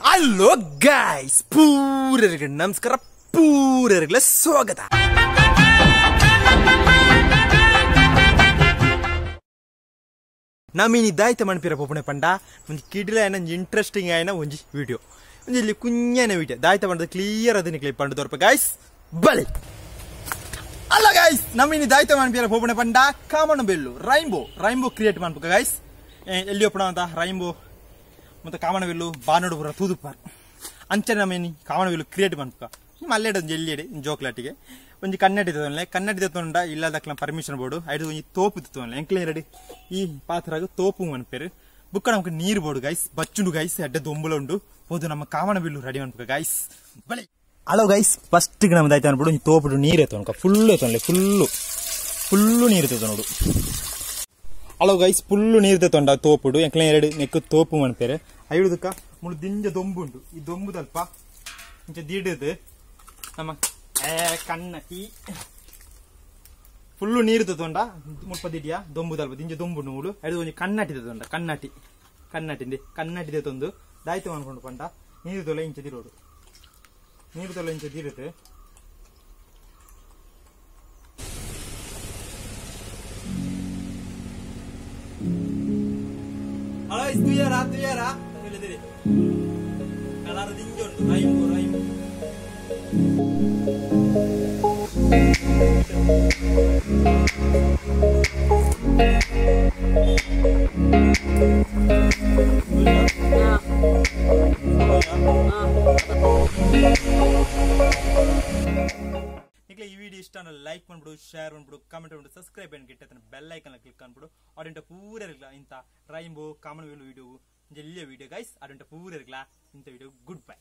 Hello guys, ಪೂರರಿಗೆ ನಮಸ್ಕಾರ, ಪೂರರಿಗೆ ಸ್ವಾಗತ. ನಮೀನಿ ದಾಯ್ತ ಮಣ್ಪಿರ ಪೋಪಣೆ ಪಂಡ ಒಂಜಿ ಕಿಡಿಲ ಒಂಜಿ ಇಂಟ್ರೆಸ್ಟಿಂಗ್ ಆಯ್ನ ಒಂಜಿ ವಿಡಿಯೋ, ಒಂಜಿ ಇಲ್ಲಿ ಕುഞ്ഞಾನ ವಿಡಿಯೋ ದಾಯ್ತ ಪಂಡದ ಕ್ಲಿಯರ್ ಅದನ್ನ ಕ್ಲಿಪ್ ಪಂಡ ದೊರಪ ಗೈಸ್ ಬಲಿ. ಅಲ್ಲ ಗೈಸ್, ನಮೀನಿ ದಾಯ್ತ ಮಣ್ಪಿರ ಪೋಪಣೆ ಪಂಡ ಕಾಮನ ಬೆಲ್ಲು ರೈನ್ಬೋ ರೈನ್ಬೋ ಕ್ರಿಯೇಟ್ ಮಾಡ್ಬೇಕ ಗೈಸ್. ಎಲ್ಲಿ ಒಪ್ಪಣ ಅಂತ ರೈನ್ಬೋ ಮತ್ತೆ ಕಾಮನವೆಲ್ಲು ಬಾನೋಡು ಪೂರ ತೂದುಪ್ಪಾರ್ ಅಂಚನೆ ನಮೇನಿ ಕಾಮನವೆಲ್ಲು ಕ್ರಿಯೇಟ್ ಮನ್ಪುಕ ನಿಮ್ಮ ಅಲ್ಲೇಡು ಒಂಜಿ ಎಲ್ಲಿಡೆ ಜೋಕ್ಲಾಟಿಗೆ ಒಂಜಿ ಕನ್ನಡಿ ತೋನ್ಲೆ ಕನ್ನಡಿ ತೋಂಡ ಇಲ್ಲದಕ್ಲ ಪರ್ಮಿಷನ್ ಬೋಡು ಐದು ಒಂಜಿ ತೋಪು ತೋನ್ಲೆ ಎಂಕ್ಲೆ ರೆಡಿ ಈ ಪಾತ್ರಾಗ ತೋಪು ಮನ್ಪೇರು ಬುಕ್ಕ ನಮಕ್ ನೀರು ಬೋಡು ಗೈಸ್ ಬಚ್ಚುಂಡು ಗೈಸ್ ಅಡ್ಡ ದೊಂಬುಲ ಉಂಡು ಹೋದು ನಮ್ಮ ಕಾಮನಬಿಲ್ಲು ರೆಡಿ ಮನ್ಪುಕ ಗೈಸ್ ಬಲೆ. ಹಲೋ ಗೈಸ್, ಫಸ್ಟ್ ನಮ್ದು ಆಯ್ತು ಅನ್ಬಿಡು ಒಂಜಿ ತೋಪುಡು ನೀರು ಎತ್ತೋನ್ಕ ಫುಲ್ಲು ಎತ್ತೋನ್ಲೆ ಫುಲ್ಲು ಫುಲ್ಲು ನೀರು ತೋನೋಡು. ಹಲೋ ಗೈಸ್, ಫುಲ್ಲು ನೀರು ತೊಂಡ ತೋಪುಡು ಎಂಕ್ಲೆ ಎರಡು ನೆಕ್ಕು ತೋಪು ಮನ್ಪೇರು ಐಡುದಕ್ಕ ಮುಳು ದಿಂಜ ದೊಂಬುಂಡು ಈ ದೊಂಬುದಲ್ಪ ಇಂಚ ದಿಡದು ನಮ್ಮ ಕಣ್ಣಟಿ ಫುಲ್ಲು ನೀರು ತೊಂಡ ಮುಲ್ಪ ದಿಡಿಯ ದೊಂಬುದಲ್ಪ ದಿಂಜ ದೊಂಬುಂಡು ಮುಳು ಐದು ಒಂಜಿ ಕಣ್ಣಾಟಿ ತೊಂಡ ಕಣ್ಣಾಟಿ ಕಣ್ಣಾಟಿ ಕಣ್ಣಾಟಿ ತೊಂದು ದಾಯ್ತು ಅನ್ಕೊಂಡು ಪಂಡ ನೀರು ತೊಲೆ ಇಂಚ ದಿರೋಡು ನೀರು ತೊಲೆ ಇಂಚ ದಿರುತ್ತೆ. ಹಲೋ ತುಯ್ಯಾರಾ ತುಯ್ಯಾರಾ ಹೇಳಿದಿರಿ ಕಲರ್ ದಿಂಜ ಉಂಟು ರೈಂಬೋ ರೈಂಬೋ. ಈ ವಿಡಿಯೋ ಇಷ್ಟ ಲೈಕ್ ಮಾಡ್ಬಿಡು, ಶೇರ್ ಮಾಡ್ಬಿಡು, ಕಾಮೆಂಟ್ ಮಾಡ್ಬಿಡು, ಸಬ್ಸ್ಕ್ರೈಬ್ ಗಿಟ್ಟ ಬೆಲ್ ಐಕನ್ ಕ್ಲಿಕ್ ಅನ್ಬಿಡು. ಅಡುಂಟ ಪೂರ ಇರಲ್ಲ ಇಂಥ ರೈನ್ಬೋ ಕಾಮನ್ ವಿಡಿಯೋ ಜೆಲ್ಲಿಯ ವಿಡಿಯೋ ಗೈಸ್ ಅಡುಂಟ ಪೂರ ಇರಲ್ಲ ಇಂಥ ವಿಡಿಯೋ. Good bye.